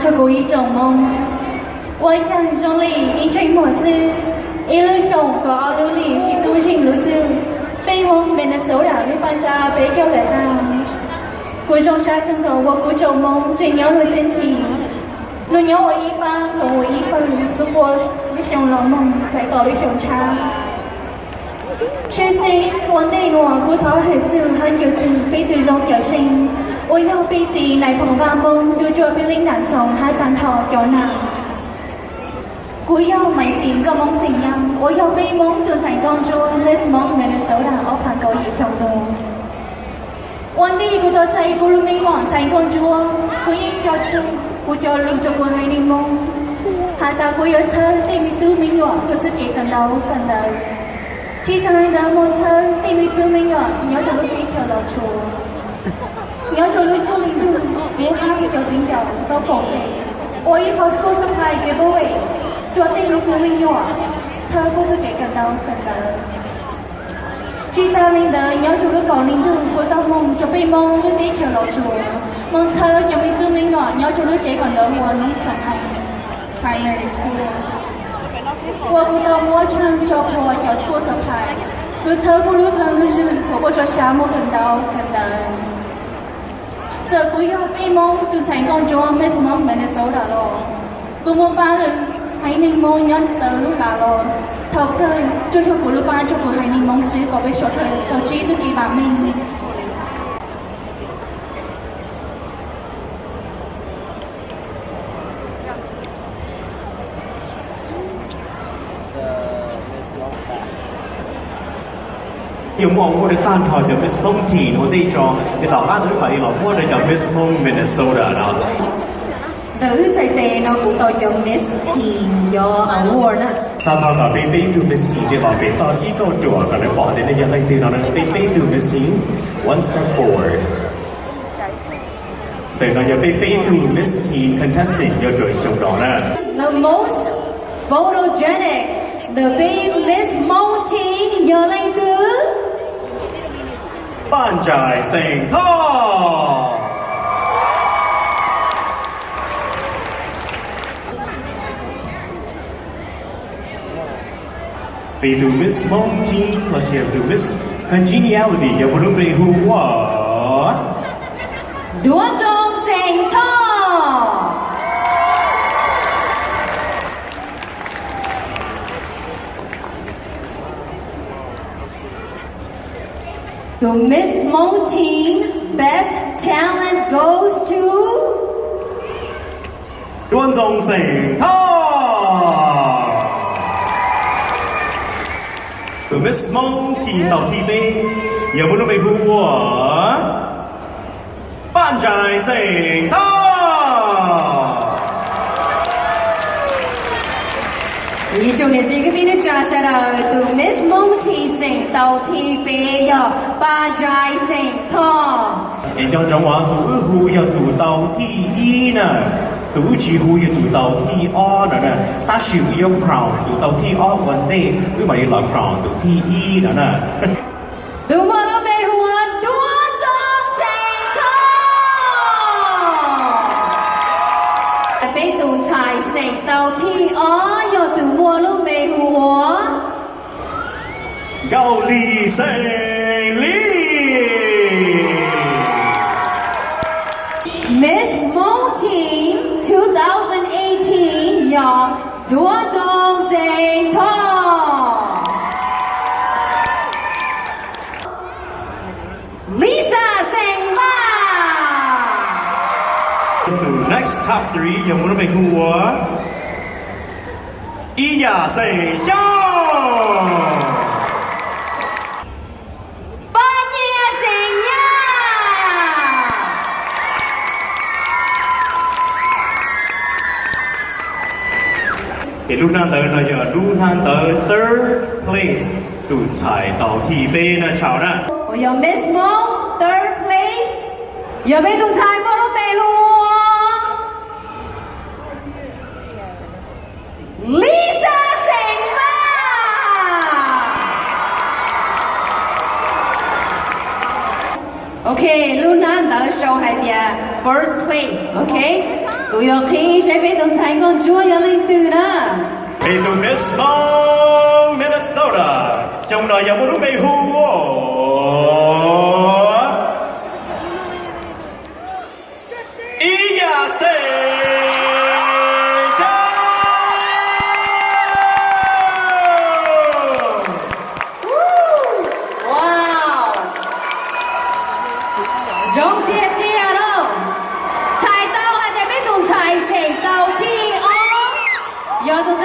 Kuv ib tsoom Hmoob, ua cas zoo li ib ntsej muag xwb, ib lub xyoos kaum ob lub hlis sib tub zeej lub txwg, peb Hmoob Minnesota lub paj ntsab peb caug lawm tag. Kuv zoo siab kawg nkaus uas kuv tsoom Hmoob tseem nyob luag txhiab ntxhi, luag nyob ua ib pab kom ua ib pawg, lub qub lub xyoo los mus txais tos lub xyoo tshab. Tshwj xeeb ua ntej nuav kuv thov hwm txug hab ncu txug peb tug zoo cawm seej uas yog peb txiv Nais Phoo Vaj Hmoob ntuj ruam peb leej nam ntxhoo hab tag nrho cov nam. Kuv yog Maiv Xis Nkauj Moob Xeem Yaj uas yog peb Moob tug ntxhais nkauj ntsuab Miss Moob Minnesota ob phav kaum yim xyoo nuav. Ua ntej kuv tau txais kuv lub meej mom ntxhais nkauj ntsuab, kuv yeej coj tsuj kuv cov lus rua kuv haiv neeg Moob has tas kuv yuav txhawb tej me tub me nyuam rua txuj kev kawm ntawv kawm ntawv. Tsi taag le ntawd moog txhawb tej me tub me nyuam nyob rua lub teb chaws Los Tsuas, nyob rua lub cuaj hli ntuj, kuv hab kuv cov viv ncaus tau koom tes ua ib qho school supply giveaway rua tej me tub me nyuam txhawb puab txuj kev kawm ntawv kawm ntawv. Tsi taag le ntawd nyob rua lub kaum hli ntuj kuv tau moog rua peb Moob lub teb chaws Los Tsuas moog txhawb cov me tub me nyuam nyob rua lub tsev kawm ntawv Hu Ua Noob Xoom Haim Primary School, uas kuv tau muab tshaaj rua puag cov school supply, kuv txhawb puab lub plag lub zug kom puab rua sab moog kawm ntawv kawm ntawv. Txawm kuv yog peb Moob tug ntxhais nkauj ntsuab Miss Moob Minnesota los, kuv moog pab lwm haiv neeg Moob nyob ntawm lub lav los, thaum kawg tsuas yog kuv lub pab rua kuv haiv neeg Moob xwb kom peb suav dlawg tau ntsib txuj kev vam meej. Yuav muaj award tag nrho cov Miss Hmong Teen ua ntej tso, ces tom qab ntawd mam li los muab rau cov Miss Hmong Minnesota no. Ntawm wb txhais tes no kuv tau cov Miss Teen cov award na. Xav thov kom peb peb tug Miss Teen nej los pem toj ib kauj ruam kom lawv pom tias nej yog leej twg no na. Peb peb tug Miss Teen, one step forward. Ntawm no yog peb peb tug Miss Teen contestant nyob rua xyoo no na. The most photogenic ntawm peb Miss Hmong Teen yog leej twg? Paj Ntsais Xeem Thoj. Peb tug Miss Hmong Teen los sis tus Miss Congeniality yog puav lub npe hu ua Duab Ntxoo Xeem Thoj. Tus Miss Hmong Teen Best Talent goes to Duab Ntxoo Xeem Thoj. Tus Miss Hmong Teen tau thib peb yog muaj lub npe hu ua Paj Ntsais Xeem Thoj. Ib tsoom niam txiv kwv tij neej tsa sawv daws, tus Miss Hmong Teen xeem tau thib peb yog Paj Ntsais Xeem Thoj. Es nco ntsoov os, tus wb hu yog tus tau thib ib na, tus wb tsis hu yog tus tau thib ob no na. Tab sis wb yuav crown tus tau thib ob ua ntej, wb mam li los crown tus thib ib no na. Tus muaj lub npe hu ua Duab Ntxoo Xeem Thoj. Peb tus ntxhais xeem tau thib ob yog tus muaj lub npe hu ua Nkauj Lis Xeem Lis. Miss Hmong Teen two thousand eighteen yog Duab Ntxoo Xeem Thoj. Lisa Xeem Vaj. Tus next top three yog muaj lub npe hu ua Ib Yam Xeem Xyooj. Paj Nyiaj Xeem Nyaj. Es lub hnab ntawv no yog lub hnab ntawv third place, tus ntxhais tau thib peb na, tshau na. Uas yog Miss Hmoob third place yog peb tus ntxhais muaj lub npe hu ua Lisa Xeem Vaj. Ok, lub hnab ntawv sau hais tias first place, ok. Kuv yuav qhib seb peb tus ntxhais nkauj ntsuab yog leej twg na. Peb tus Miss Hmoob Minnesota xyoo no yog muaj lub npe hu ua Ib Yam Xeem Cab. Zoo tiag tiag lauj. Txhais tau hais tias peb tus ntxhais xeem tau thib ob yog tus